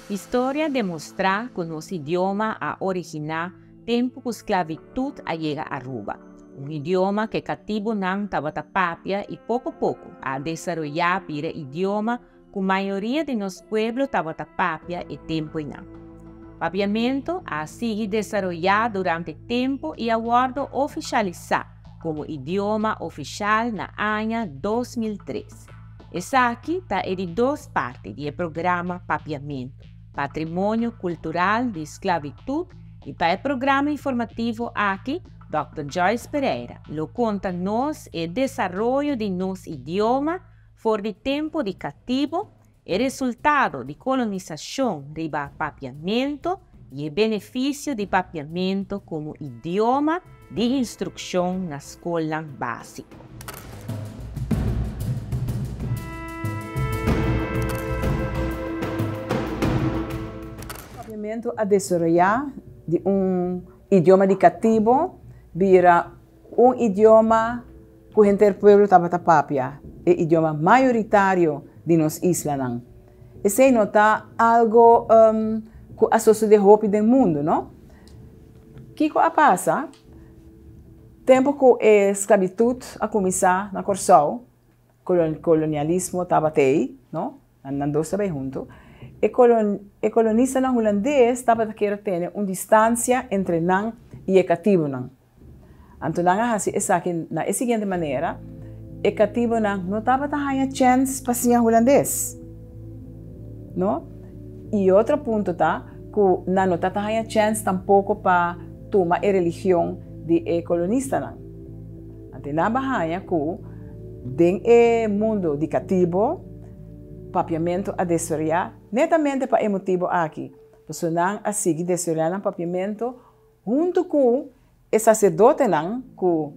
Historia a demostrá ku nos idioma a originá tempu ku sklabitut a yega Aruba. Un idioma ku e katibunan tabata papia i poko poko a desaroyá bira idioma ku mayoria di nos pueblo tabata papia e tempu einan. Papiamentu a sigui desaroyá durante tempu i a wòrdu ofishalisá komo idioma ofishal na aña 2003. Esaki ta e di dos parti di e programa Papiamentu, Patrimonio Kultural di Sklabitut i pa e programa informativo aki Dòkter Joyce Pereira lo konta nos e desaroyo di nos idioma For di tempu di katibu, e resultado di kolonisashon riba papiamentu i e benefisio di papiamentu komo idioma di instrukshon na skolnan básiko. Papiamentu a desaroyá di un idioma di katibu bira un idioma ku henter pueblo tabata papia, e idioma mayoritario di nos islanan. Esei no ta algo ku a sosodé hopi den mundu, no? Kiko a pasa? Tempu ku e sklabitut a kuminsá na Kòrsou, kolonialismo tabata ei, no? Nan dos ta bai huntu. E e kolonistanan hulandes tabata kier tene un distansia entre nan i e katibunan. Anto nan a hasi esaki na e siguiente manera, e katibunan no tabata haña chèns pa siña hulandes. No? I otro punto ta ku nan no tabata haña chèns tampoko pa tuma e religion di e kolonistanan. Anto nan a haña ku den e mundu di katibu, papiamentu a desaroyá netamente pa e motibu aki, pasobra nan a sigui desaroyá nan papiamentu Huntu ku e saserdotenan ku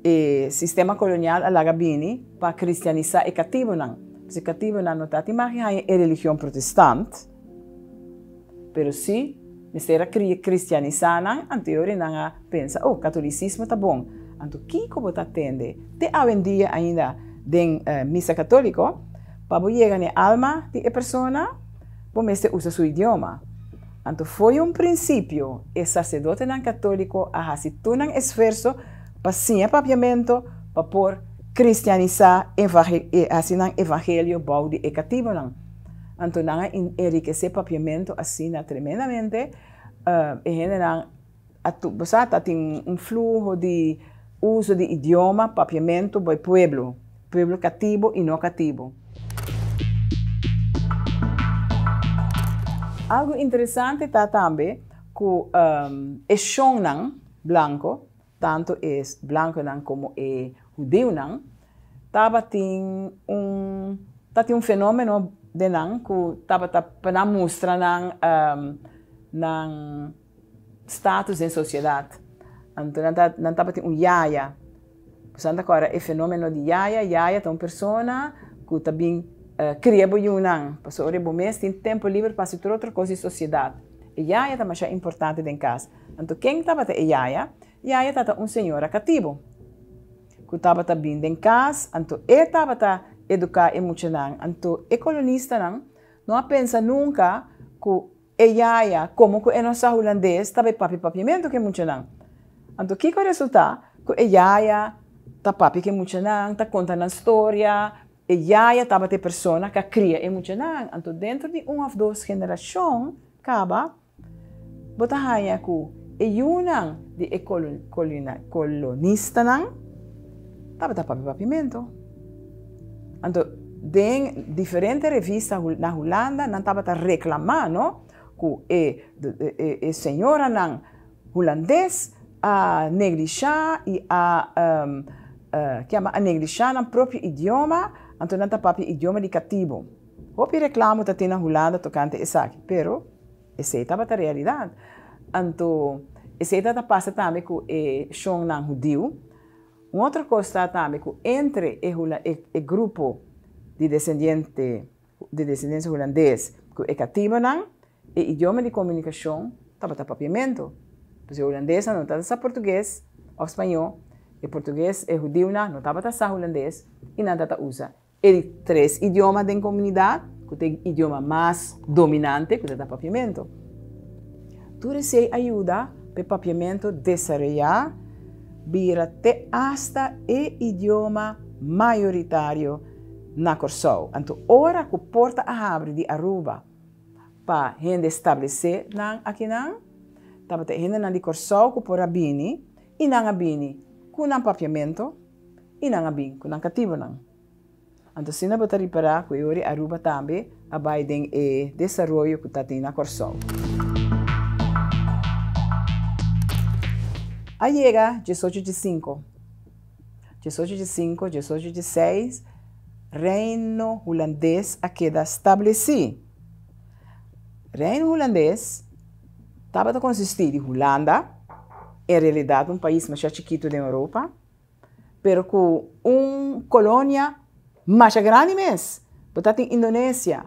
e sistema kolonial a laga bini pa kristianisá e katibunan. Pues e katibunan no ta tin mag di haña e religion protestant, pero sí mester a kristianisá nan, anto e ora nan a pensa, oh, katolisismo ta bon. Anto kiko bo ta tende te awendia ainda den misa katóliko? Pa bo yega na e alma di e persona, bo mester usa su idioma. Anto fo'i un prinsipio e saserdotenan katóliko a hasi tur nan esfuerso pa siña papiamento pa por kristianisá e hasi nan evangelio bou di e katibonan. Anto nan a enrikesé papiamento asina tremendamente, e hendenan a bo sa ta tin un fluho di uso di idioma papiamento bo e pueblo, pueblo katibo i no katibo. Algo interesante ta tambe ku e shonnan blanko, tantu e blankonan komo e hudiunan, tabatin un tabatin un fenomeno den nan ku tabata pa nan mustra nan nan status den sosiedat. Anto nan ta nan tabatin un yaya. Boso ta kòrda e fenomeno di yaya? Yaya ta un persona ku ta bin kria bo yunan, pasobra ora bo mes tin tempu liber pa hasi tur otro kos di sosiedat. E yaya ta masha importante den kas. Anto ken tabata e yaya? Yaya tabata un señora katibu ku tabata bin den kas, anto e tabata eduká e muchanan. Anto e kolonistanan no a pensa nunka ku E yaya, komo ku e no sa hulandes, ta bai papia papiamentu ku e muchanan. Anto kiko a resultá? Ku e yaya ta papia ku e muchanan, ta konta nan storia. E yaya tabata e persona ku a kria e muchanan. Anto dentro di un òf dos generashon kaba, bo ta haña ku e yunan di e kolonistanan tabata papia papiamentu. Anto den diferente revista na Hulanda nan tabata reclama no cu e e señoranan Hulandes a neglisha y a kiama a neglisha nan propio idioma anto nan ta papia idioma di catibo. Hopi reclamo ta tin na Hulanda tocante esaki pero esey tabata realidad. Anto esey tabata pasa tambe cu e shonnan hudiu. Un otro kos ta tambe ku entre e e grupo di desendiente di desendensia hulandes ku e katibanan, e idioma di komunikashon tabata papiamentu. Pues e hulandesnan no tabata sa portugues òf spañó, e portugues e hudiunan no tabata sa hulandes i nan tabata usa e di tres idioma den komunidat ku ta e idioma mas dominante ku ta ta papiamentu. Tur esei a yuda pa e papiamentu desaroyá bira te asta e idioma mayoritario na Kòrsou. Anto ora ku porta a habri di Aruba pa hende establesé nan akinan, tabata e hendenan di Kòrsou ku por a bini i nan a bini ku nan papiamentu i nan a bin ku nan katibunan. Anto asina bo ta ripará ku e ora Aruba tambe a bai den e desaroyo ku ta tin na Kòrsou. A yega diesocho di sinku, diesocho di sinku, diesocho di seis, Reino Hulandes a keda stablesí. Reino Hulandes tabata konsistí di Hulanda, en realidat un pais masha chikitu den Europa, pero ku un kolonia masha grandi mes. Bo ta tin Indonesia,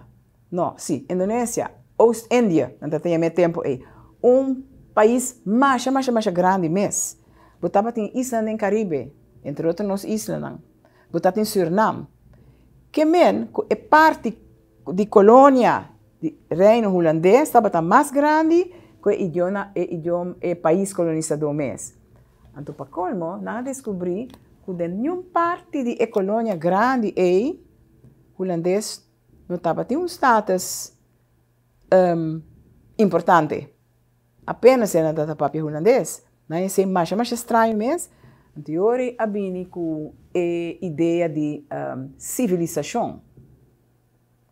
no, si, Indonesia, Oost-Indië, nan ta yama e tempu ei, un pais masha, masha, masha grandi mes. Bo tabatin islanan den Karibe, entre otro nos islanan. Bo ta tin Sürnam. Ke men ku e parti di kolonia di Reino Hulandes tabata mas grandi ku e idiona, e idiom, e pais kolonisadó mes. Anto pa kolmo nan a deskubrí ku den niun parti di e kolonia grandi ei hulandes no tabatin un status importante. Apenas e nan tabata papia hulandes. Nan esei masha masha straño mes. Anto yori a bini ku e idea di sivilisashon.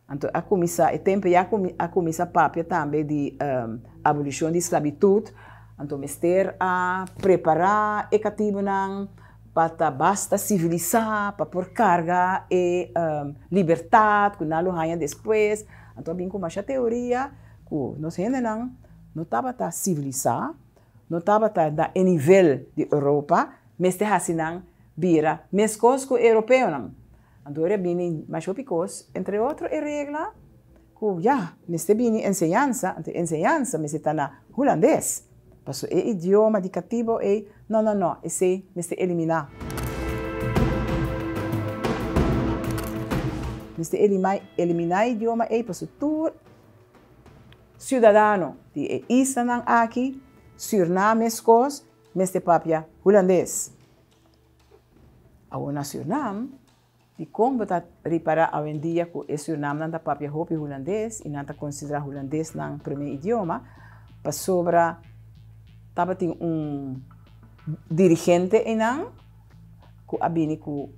Anto a kuminsá, e tempu ei a kuminsá papia tambe di abolishon di sklabitut. Anto mester a prepará e katibunan pa ta basta sivilisá, pa por karga e libertat ku nan lo haña despues. Anto a bin ku masha teoria ku nos hendenan no tabata sivilisá, no tabata na e nivel di Europa, mester hasi nan bira meskos ku e europeonan. Anto ora bini mas hopi kos, entre otro e regla ku ya, mester bini enseñansa, anto e enseñansa mester ta na hulandes, pasobra e idioma di katibo ei, no, no, no, esei mester eliminá. Mester eliminá e idioma ei pasobra tur siudadano di e islanan aki, Sürnam meskos, mester papia hulandes. Awor na Surnam, dikon bo ta ripará awendia ku e Surnamnan ta papia hopi hulandes i nan ta konsiderá hulandes nan promé idioma? Pasobra tabatin un dirigente einan ku a bini ku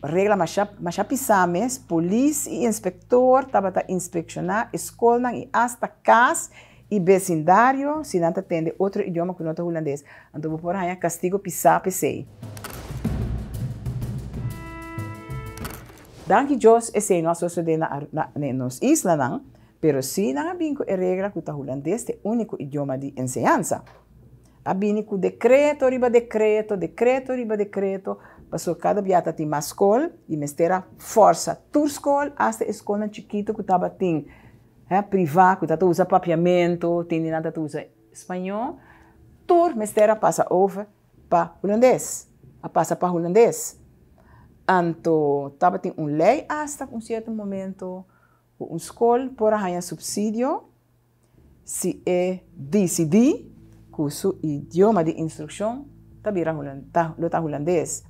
regla masha masha pisá mes, polis i inspektor tabata inspekshoná e skolnan i asta kas I besindario si nan ta tende otro idioma ku no ta hulandes, anto bo por haña kastigo pisá p'esei. Danki Dios esei no a sosodé na na nos islanan, pero sí nan a bin ku e regla ku ta hulandes ta e úniko idioma di enseñansa. A bini ku dekreto riba dekreto, dekreto riba dekreto, pasobra kada bia ta tin mas skol i mester a fòrsa tur skol, asta e skolnan chikitu ku tabatin Hè, privá ku ta ta usa papiamentu, tin di nan ta ta usa spañó, tur mester a pasa over pa hulandes, a pasa pa hulandes. Anto tabatin un lei asta un sierto momento ku un skol por a haña supsidio si e disidí ku su idioma di instrukshon ta bira ta lo ta hulandes.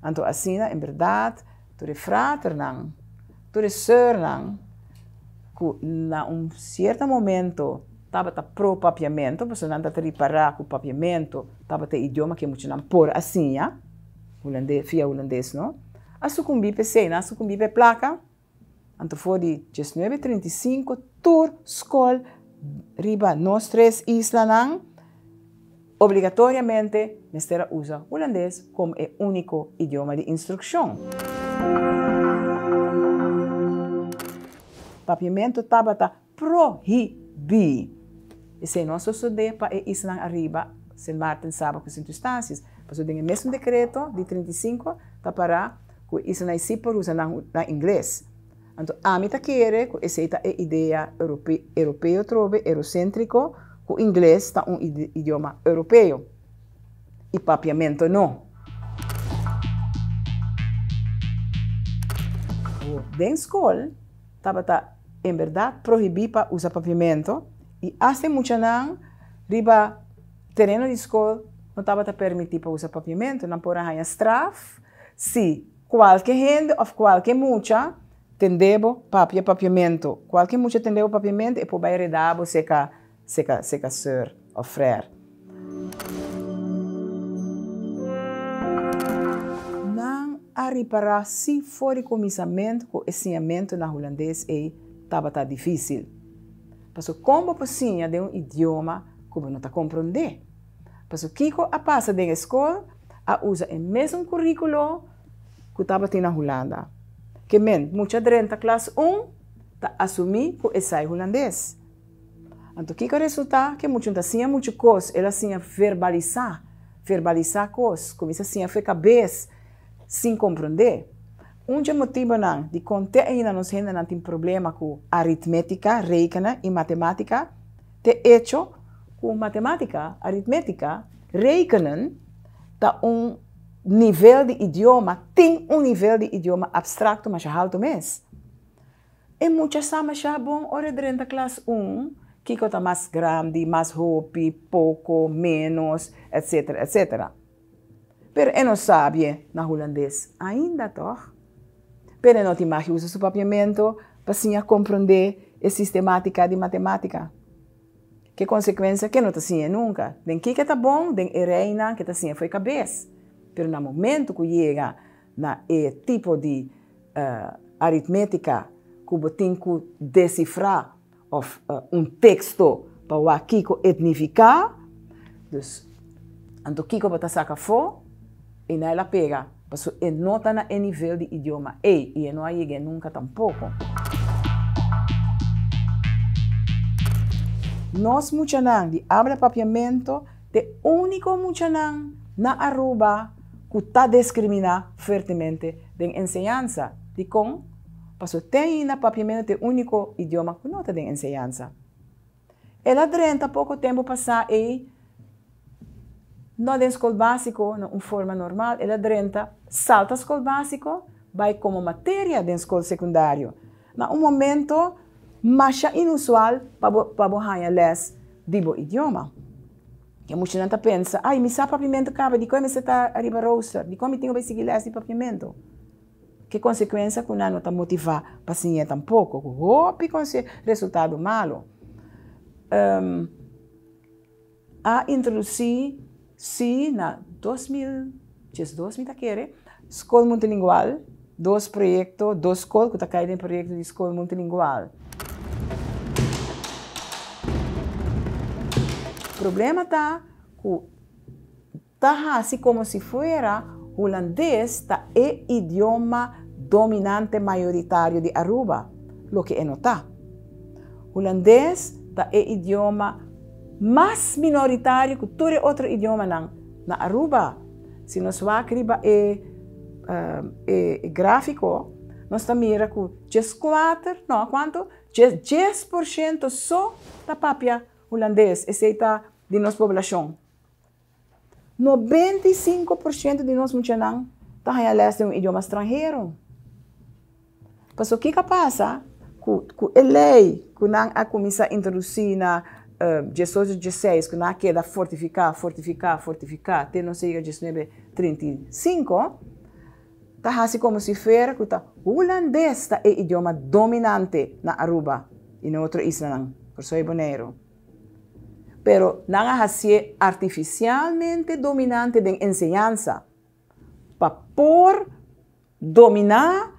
Anto asina en bèrdat tur e fraternan, tur e sùrnan ku na un sierto momento tabata pro papiamentu, pasobra nan tabata ripará ku papiamentu tabata e idioma ku e muchanan por a siña, hulandes, via hulandes no, a sukumbí p'esei, nan a sukumbí p'e plaka. Anto for di diesnuebe trinta i sinku tur skol riba nos tres islanan obligatoriamente mester a usa hulandes komo e úniko idioma di instrukshon. Papiamentu tabata prohibí. Esei no a sosodé pa e islanan ariba, Sint Maarten, Saba ku Sint Eustatius, pasobra den e mesun dekreto di 35 ta pará ku e islanan ei sí por usa nan nan ingles. Anto ami ta kere ku esei ta e idea europeo trobe, euroséntriko, ku ingles ta un idioma europeo i papiamento no. Den skol tabata. en berdad prohibi pa usa Papiamento y hasta e muchanan riba tereno di scol no tabata permiti pa usa Papiamento. Nan por a haya straf si cualke hende of cualke mucha tende bo papia Papiamento. Cualke mucha tende bo Papiamento e por bay reda bo seca seca seca soeur of frère. Nan a ripará si for di kuminsamentu ku e siñamentu na hulandes ei tabata difísil. Pasobra kon bo por siña den un idioma ku bo no ta komprondé? Pasobra kiko a pasa den e skol? A usa e mesun kuríkulo ku tabatin na Hulanda. Ke men, mucha drenta klas un ta asumí ku esei hulandes. Anto kiko a resultá? Ke muchu no ta siña muchu kos, el a siña verbalisá, verbalisá kos, kuminsá siña fe kabes sin komprondé. Un dje motibonan dikon te ainda nos hendenan tin problema ku aritmétika, rekenen, i matemátika, t'e echo ku matemátika, aritmétika, rekenen, ta un nivel di idioma, tin un nivel di idioma abstrakto masha haltu mes. E mucha sa masha bon ora e drenta klas un, kiko ta mas grandi, mas hopi, poko, ménos, etsetera, etsetera. Pero e no sabie na hulandes ainda, tòg? Pero e no tin mag usa su papiamentu pa siña komprondé e sistemátika di matemátika. Ke konsekuensia ke no ta siña nunka. Den kiko ta bon? Den e reinan ke ta siña fo'i kabes. Pero na momentu ku yega na e tipo di aritmétika ku bo tin ku desifrá òf un teksto pa wak kiko e nifiká, dus anto kiko bo ta saka afó i na el a pega, pasobra e no ta na e nivel di idioma ei i e no a yeg'é nunka tampoko. Nos muchanan di abla papiamento t'e úniko muchanan na Aruba ku ta diskriminá fuertemente den enseñansa. Dikon? Pasobra te ainda papiamentu ta e úniko idioma ku no ta den enseñansa. El a drenta poko tempu pasá ei, no den skol básiko na un forma normal, el a drenta salta skol básiko bai komo materia den skol sekundario. Na un momento masha inusual pa bo pa bo haña lès di bo idioma. E muchanan ta pensa, Ai, mi sa papiamentu kaba, dikon e mester ta ariba rooster? Dikon mi tin ku bai sigui lès di papiamentu? Ke konsekuensia ku nan no ta motivá pa siñ'é tampoko, ku hopi resultado malu. A introdusí si na 2012 mi ta kere, skol multilingual, dos proyekto, dos skol ku ta kai den proyekto di skol multilingual. Problema ta ku ta hasi komo si fuera hulandes ta e idioma dominante mayoritario di Aruba, loke e no ta. Hulandes ta e idioma mas minoritario ku tur e otro idiomanan na Aruba. Si nos wak riba e e gráfiko, nos ta mira ku djeskuater, no, kuantu? 10% so ta papia hulandes, esei ta di nos poblashon. 95% di nos muchanan ta haña lès den un idioma stranhero. Pasobra kiko a pasa ku ku e lei ku nan a kuminsá introdusí na diesocho dieseis ku nan a keda fortifiká, fortifiká, fortifiká te nos a yega diesnuebe 35, ta hasi komo si fuera ku ta hulandes ta e idioma dominante na Aruba i na otro islanan, Kòrsou i Boneiru. Pero nan a hasié artifisialmente dominante den enseñansa pa por dominá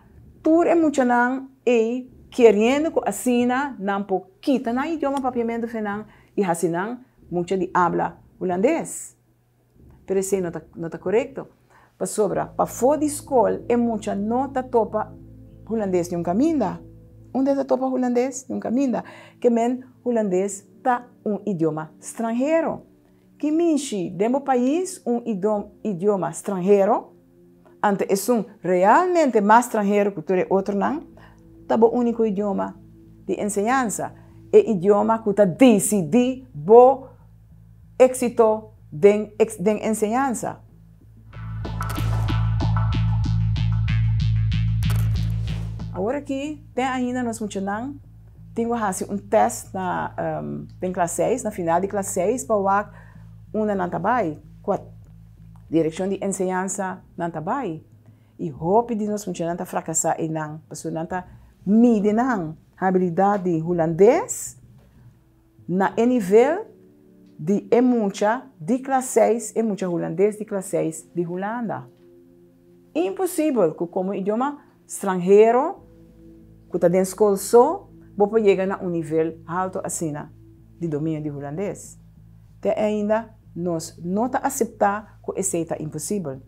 tur e muchanan ei keriendo ku asina nan por kita nan idioma papiamentu fe nan i hasi nan mucha di abla hulandes. Pero esei no ta no ta korekto. Pasobra pafó di skol e mucha no ta topa hulandes niun kaminda. Unda e ta topa hulandes? Niun kaminda. Ke men hulandes ta un idioma stranhero. Ki mishi den bo pais un idioma stranhero, anto esun realmente mas stranhero ku tur e otronan, ta bo úniko idioma di enseñansa, e idioma ku ta disidí bo éksito den den enseñansa. Awor aki te ainda nos muchanan. Tin ku hasi un tèst na den klas seis, na final di klas seis pa wak unda nan ta bai, kua direkshon di enseñansa nan ta bai. I hopi di nos muchanan ta frakasá einan pasobra nan ta midi nan habilidat di hulandes na e nivel di e mucha di klas seis, e mucha hulandes di klas seis di Hulanda. Imposibel ku komo idioma stranhero ku ta den skol so bo por yega na un nivel halto asina di dominio di hulandes. Te ainda nos no ta aseptá ku esei ta imposibel.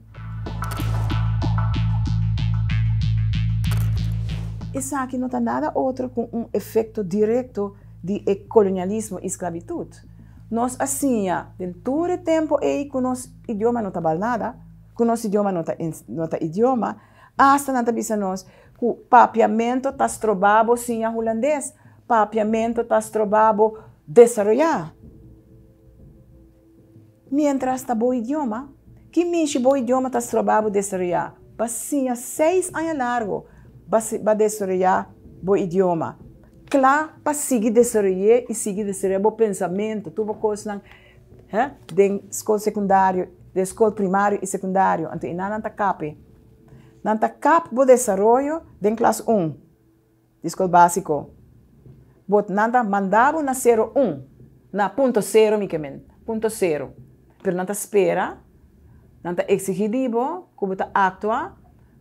Esaki no ta nada otro ku un efekto direkto di e kolonialismo i sklabitut. Nos a siña den tur e tempu ei ku nos idioma no ta bal nada, ku nos idioma no ta no ta idioma, asta nan ta bisa nos ku papiamento ta stroba bo siña hulandes, papiamento ta stroba bo desaroyá. Miéntras ta bo idioma, ki mishi bo idioma ta stroba bo desaroyá? Ba siña seis aña largu ba ba desaroyá bo idioma. Kla pa sigui desaroy'é i sigui desaroyá bo pensamentu, tur bo kosnan den skol sekundario, den skol primario i sekundario. Anto einan nan ta kap'e. Nan ta kap bo desaroyo den klas un di skol básiko. Bo nan ta manda bo na sero un, na punto sero mi ke men, punto sero. Pero nan ta spera, nan ta eksigí di bo ku bo ta aktua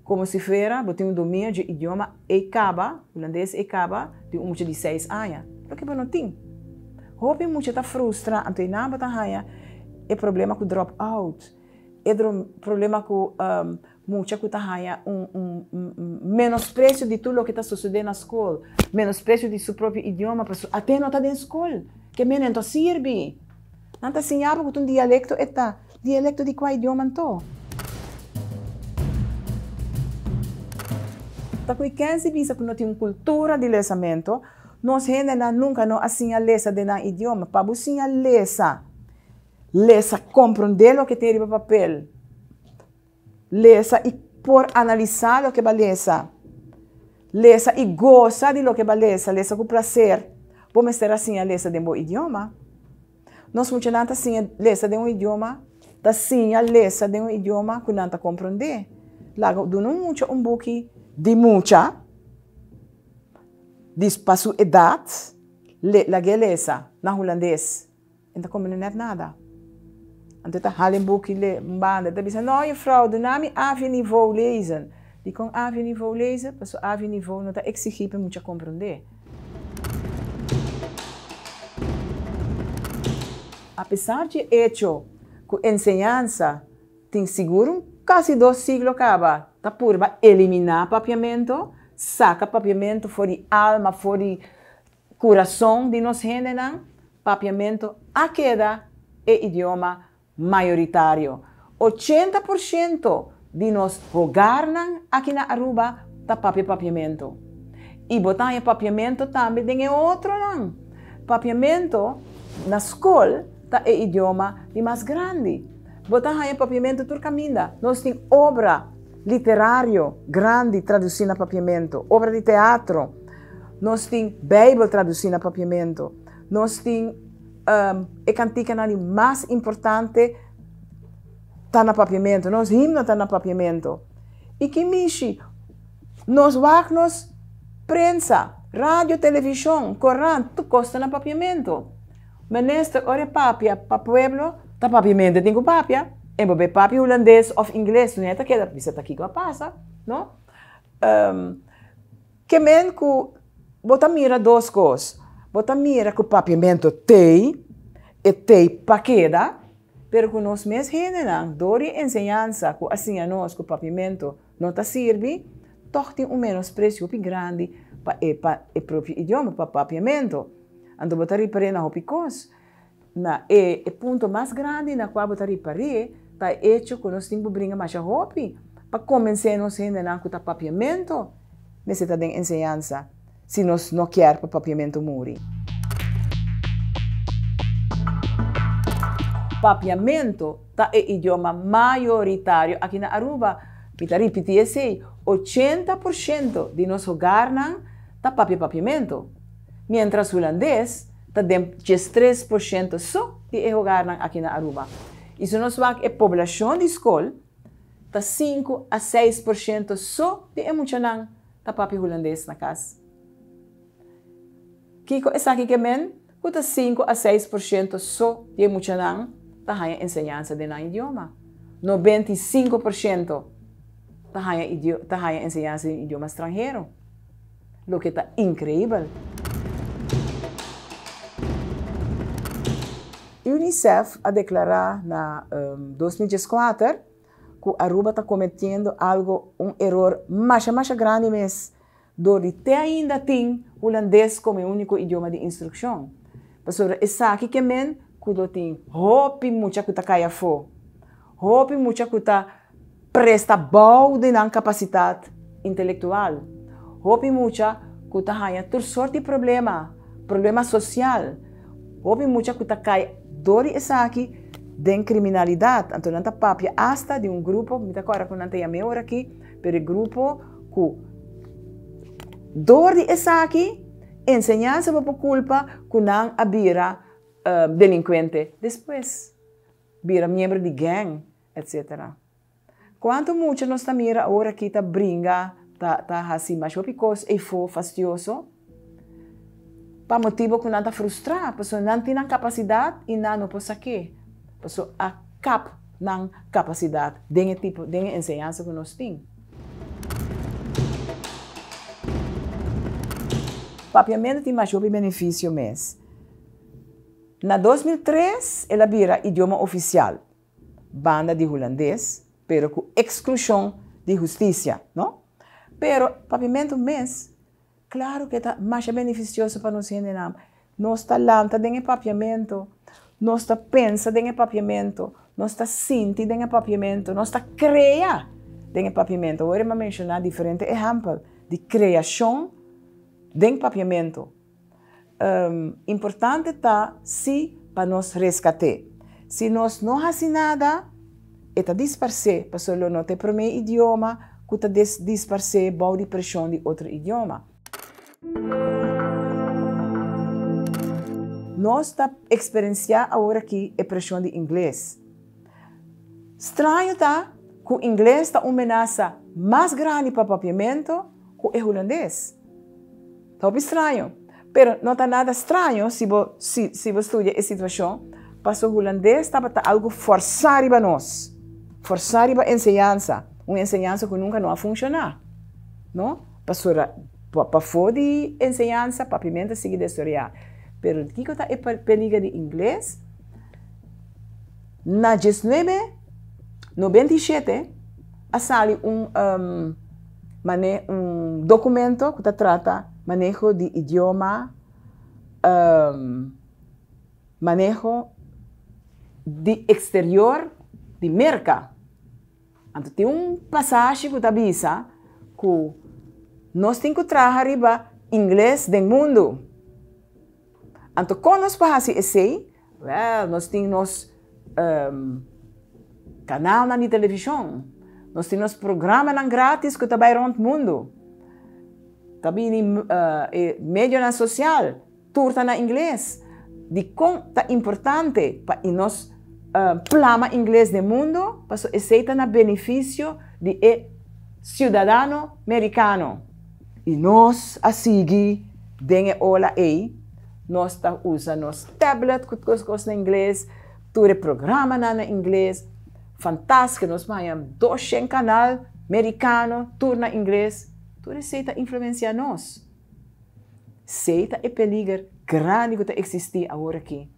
komo si fuera bo tin un dominio dje idioma ei kaba, hulandes ei kaba, di un mucha di seis aña. Loke bo no tin. Hopi mucha ta frustra, anto einan bo ta haña e problema ku drop out. E problema ku mucha ku ta haña un menospresio di tur loke ta sosodé na skol, menospresio di su propio idioma pasobra at'é no ta den skol, ke menen ta sirbi. Nan ta siña bo ku ta un dialekto e ta. Dialekto di kua idioma anto? Ta ku e kensi bisa ku no tin un kultura di lesamento, nos hendenan nunka no a siña lesa den nan idioma. Pa bo siña lesa Lesa, komprondé loke tin riba papel. Lesa i por analisá loke bo a lesa. Lesa i gosa di loke bo a lesa, lesa ku plaser. Bo mester a siña lesa den bo idioma. Nos muchanan ta siña lesa den un idioma, ta siña lesa den un idioma ku nan ta komprondé. Laga duna un mucha un buki di mucha, di pa su edat, lag'é lesa na hulandes. E ta komprende nèt nada. Anto e ta hala e buki le un banda. E ta bisa, No, juffrouw, duna mi AVO-niveau lezen. Dikon AVO-niveau lezen? Pasobra AVO-niveau no ta eksigí pa e mucha komprendé. Apesar dje echo ku enseñansa tin sigur un kasi dos siglo kaba ta purba eliminá papiamentu, saka papiamentu for di alma, for di Kurason di nos hendenan, papiamentu a keda e idioma mayoritario. 80% di nos hogarnan aki na Aruba ta papia papiamentu. I bo ta haña papiamentu tambe den e otronan. Papiamentu na skol ta e idioma di mas grandi. Bo ta haña papiamentu tur kaminda. Nos tin obra literario grandi tradusí na papiamentu, obra di teatro. Nos tin Bijbel tradusí na papiamentu. Nos tin e kantikanan di mas importante ta na papiamentu. Nos himno ta na papiamentu. I ki mishi? Nos wak nos prensa, radio, televishon, korant, tur kos ta na papiamentu. Minister ora e papia pa pueblo ta papiamentu e tin ku papia. E bo be papia hulandes òf ingles, no e ta keda bisa ta kiko a pasa, no? Ke men ku bo ta mira dos kos, bo ta mira ku papiamentu t'ei, e t'ei pa keda, pero ku nos mes hendenan dor di e enseñansa ku a siña nos ku papiamentu no ta sirbi, tòg tin un menospresio hopi grandi pa e pa e propio idioma, pa papiamentu. Anto bo ta ripar'é na hopi kos. Na e e punto mas grandi na kua bo ta ripar'é ta e echo ku nos tin ku bringa masha hopi pa kombensé nos hendenan ku ta papiamentu mester ta den enseñansa si nos no kier pa papiamentu muri. Papiamentu ta e idioma mayoritario aki na Aruba. Mi ta ripití esei, 80% di nos hogarnan ta papia papiamentu. Mientras hulandes ta den 13% so di e hogarnan aki na Aruba. Y si nos wak e poblacion di scol, ta 5 a 6% so di e muchanan ta papia hulandes na cas. Kico esaki ke men? Cu ta 5 a 6% so di e muchanan ta haya enseñansa den nan idioma. 95% ta haya enseñansa den idioma stranhero. Loke ta increibel. UNICEF a declara na 2014 cu Aruba ta cometiendo algo, un eror masha masha grandi mes, door di te ainda tin hulandes como e unico idioma di instruccion. Pasobra esaki ke men cu lo tin hopi mucha cu ta cay afo, hopi mucha cu ta presta bou di nan capacidad intelectual, hopi mucha cu ta haya tur soort di problema, problema social, hopi mucha cu ta cay door di esaki den criminalidad. Anto nan ta papia hasta di un grupo, mi ta acorda cu nan ta yama ora aki, pero e grupo cu door di esaki enseñansa bo culpa cu nan a bira delincuente despues, bira miembro di gang, etc. Cuanto mucha nos ta mira awor aki ta bringa, ta hasi mas hopi cos eyfo fastioso, pa motibo cu nan ta frustra, pasobra nan tin nan capacidad y nan no por sake, pasobra a kap nan capacidad den e tipo, den e enseñansa cu nos tin. Papiamento tin mas hopi beneficio mes. Na 2003 el a bira idioma oficial, banda di hulandes, pero cu exclusion di husticia, no? Pero papiamento mes, claro cu ta mas beneficioso pa nos hendenan. Nos ta lanta den e papiamento, nos ta pensa den e papiamento, nos ta sinti den e papiamento, nos ta crea den e papiamento. Awor mi a menciona diferente ehempel di creacion den papiamento. Importante ta si pa nos rescate. Si nos no haci nada, e ta disparce, pasobra lo no ta e prome idioma cu ta disparce bou di presion di otro idioma. Nos ta experiencia awor aki e presion di ingles. Straño ta cu ingles ta un menasa mas grandi pa papiamento cu e hulandes. Ta hopi straño, pero no ta nada straño si bo studia e situacion, paso hulandes tabata algo forsa riba nos, forsa riba enseñansa, un enseñansa cu nunca no a funciona, no? Pasobra pafo di enseñansa, papiamento a sigui desaroya. Pero kico ta e peliger di ingles? Na 1997 a sali un documento cu ta trata maneho di idioma, maneho di exterior di Merca. Anto tin un pasashi cu ta bisa cu nos tin cu traha riba ingles den mundo. Anto con nos por haci esey? Well, nos tin nos canalnan di television, nos tin nos programanan gratis cu ta bay rond mundo. Ta bini medionan social, tur ta na ingles. Di con ta importante pa nos plama ingles den mundo, paso esey ta na beneficio di e ciudadano mericano. Y nos a sigui den e ola ey, nos ta usa nos tablet cu cos na ingles, tur e programanan na ingles, fantastico, nos maya 200 canal mericano, tur na ingles, tur esey ta influencia nos. Esey ta e peliger grandi cu ta existi awor aki.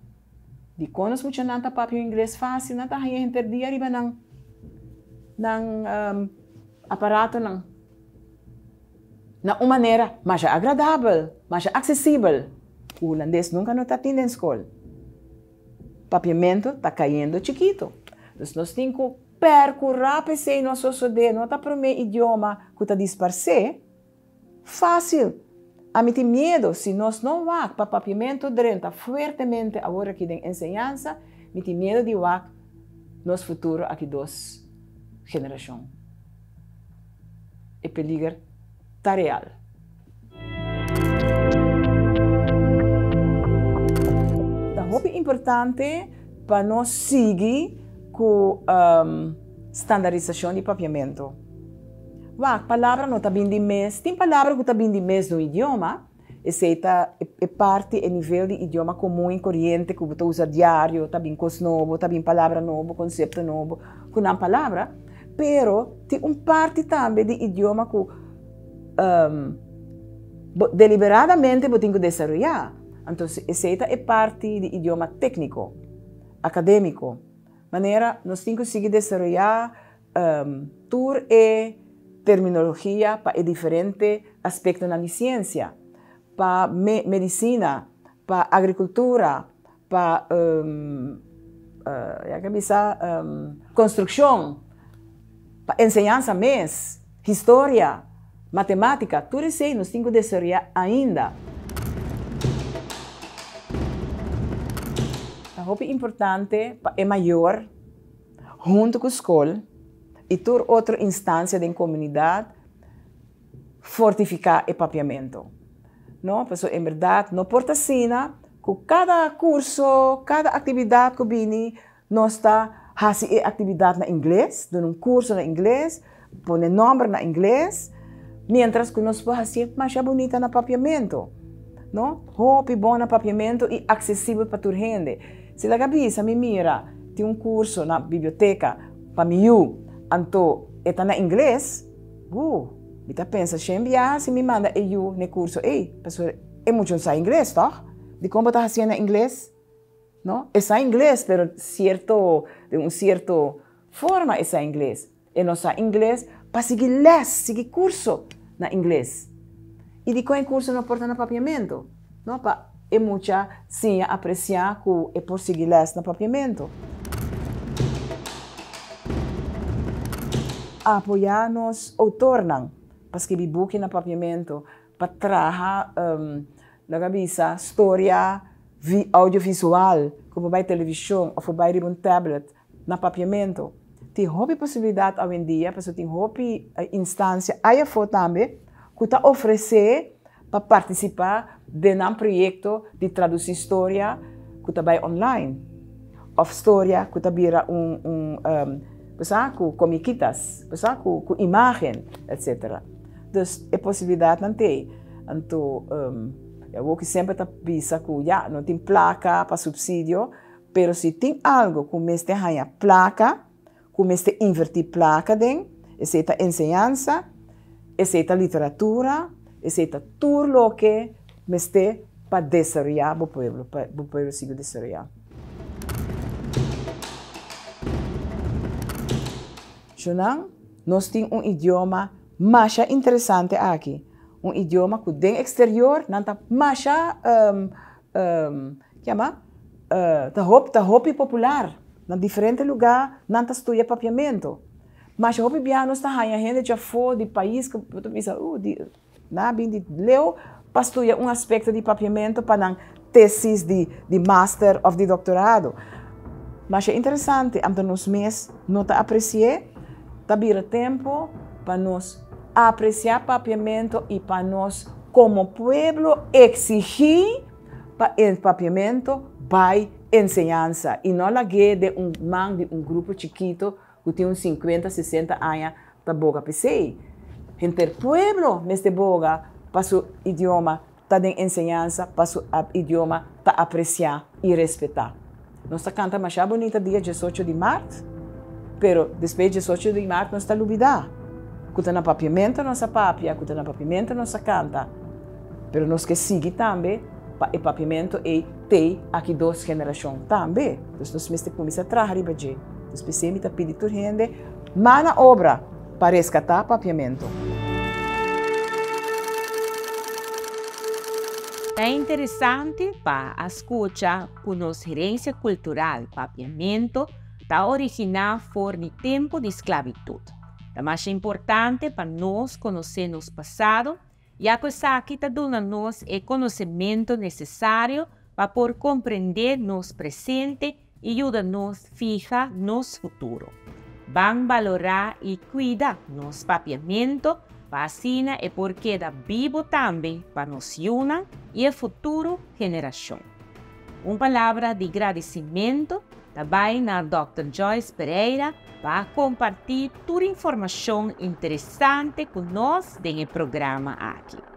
Di con nos muchanan ta papia ingles facil, nan ta haya henter dia riba nan aparatonan. Na un manera mas agradabel, mas accesibel. O hulandes nunca no ta tin den scol. Papiamento ta cayendo chikito. Dus nos tin cu percura p'esey no sosode, no ta prome idioma cu ta disparce. Facil. Ami tin miedo, si nos no wak pa papiamento drenta fuertemente awor aki den enseñansa, mi tin miedo di wak nos futuro aki 2 generacion. E peliger ta real. Hopi importante pa nos sigui ku standarisashon di papiamentu. Wak, palabra no ta bin di mes. Tin palabra ku ta bin di mes di un idioma, esei ta e parti, e nivel di idioma komun i koriente ku bo ta usa diario, ta bin kos nobo, ta bin palabra nobo, konsepto nobo ku nan palabra. Pero tin un parti tambe di idioma ku bo deliberadamente bo tin ku desaroyá. Anto esei ta e parti di idioma tékniko, akadémiko. Manera nos tin ku sigui desaroyá tur e terminologia pa e diferente aspektonan di siensia, pa medisina, pa agrikultura, pa ya ke bisa konstrukshon, pa enseñansa mes, historia, matemátika, tur esei nos tin ku desaroyá ainda. Ta hopi importante pa e mayor huntu ku skol i tur otro instansia den komunidat fortifiká e papiamentu. No, pasobra en bèrdat no por ta asina ku kada kurso, kada aktividat ku bini nos ta hasi e aktividat na ingles, duna un kurso na ingles, pone nòmber na ingles, miéntras ku nos por hasié masha bunita na papiamentu. No, hopi bon na papiamentu i aksesibel pa tur hende. Si laga bisa mi mira tin un kurso na biblioteka pa mi yu, anto e ta na ingles, Woo, mi ta pensa shen biaha si mi manda e yu n'e kurso ei, pasobra e mucha no sa ingles, tòg? Dikon bo ta hasié na ingles? No, e sa ingles, pero sierto, den un sierto forma e sa ingles. E no sa ingles pa sigui lès, sigui kurso na ingles. I dikon e kurso no por ta na papiamentu? No, pa e mucha siña apresiá ku e por sigui lès na papiamentu. Apoyá nos outornan pa skibi buki na papiamentu, pa traha, laga bisa, storia audiovisual ku por bai televishon òf por bai riba un tablet na papiamentu. Tin hopi posibilidat awendia, pasobra tin hopi instansia ai afó tambe ku ta ofresé pa partisipá den nan proyekto di tradusí storia ku ta bai online òf storia ku ta bira un un bo sa ku komikitas, bo sa ku ku imágen etsetera. Dus e posibilidatnan t'ei. Anto awor ki semper ta bisa ku ya no tin plaka pa supsidio. Pero si tin algo ku mester haña plaka, ku mester invertí plaka den, esei ta enseñansa, esei ta literatura, esei ta tur loke mester pa desaroyá bo pueblo, pa bo pueblo sigui desaroyá. Shunan, nos tin un idioma masha interesante aki, un idioma ku den eksterior nan ta masha Kiama ta hop ta hopi popular na diferente lugá nan ta studia papiamentu. Masha hopi bia nos ta haña hende djafó di pais ku bo ta bisa uh di nan a bin di leu pa studia un aspekto di papiamentu pa nan tesis di di master òf di doktorado. Masha interesante anto nos mes no ta apresi'é, ta bira tempu pa nos apresiá papiamentu i pa nos komo pueblo eksigí pa e papiamento bai enseñansa y no lag'é den un man di un grupo chikito cu tin un cincuenta, sesenta aña ta boga p'esey. Henter pueblo mester boga pa su idioma ta den enseñansa, pa su idioma ta aprecia y respeta. Nos ta canta masha bunita dia diesocho di mart, pero despues diesocho di mart nos ta lubida cu ta na papiamento nos a papia, cu ta na papiamento nos a canta. Pero nos ke sigui tambe pa e papiamentu ei tei aki dos generashon tambe. Dus nos mester kuminsá traha riba dje. Dus p'esei mi ta pidi tur hende man na obra pa reskatá papiamentu. Ta interesante pa a skucha ku nos herensia kultural papiamentu ta originá for di tempu di sklabitut. Ta masha importante pa nos konosé nos pasado ya ku esaki ta duna nos e konosementu nesesario pa por komprendé nos presente i yuda nos fiha nos futuro. Ban balorá i kuida nos papiamentu pa asina e por keda bibu tambe pa nos yunan i e futuro generashon. Un palabra di gradicimento tambe na Dr. Joyce Pereira pa comparti tur informacion interesante cu nos den e programa aki.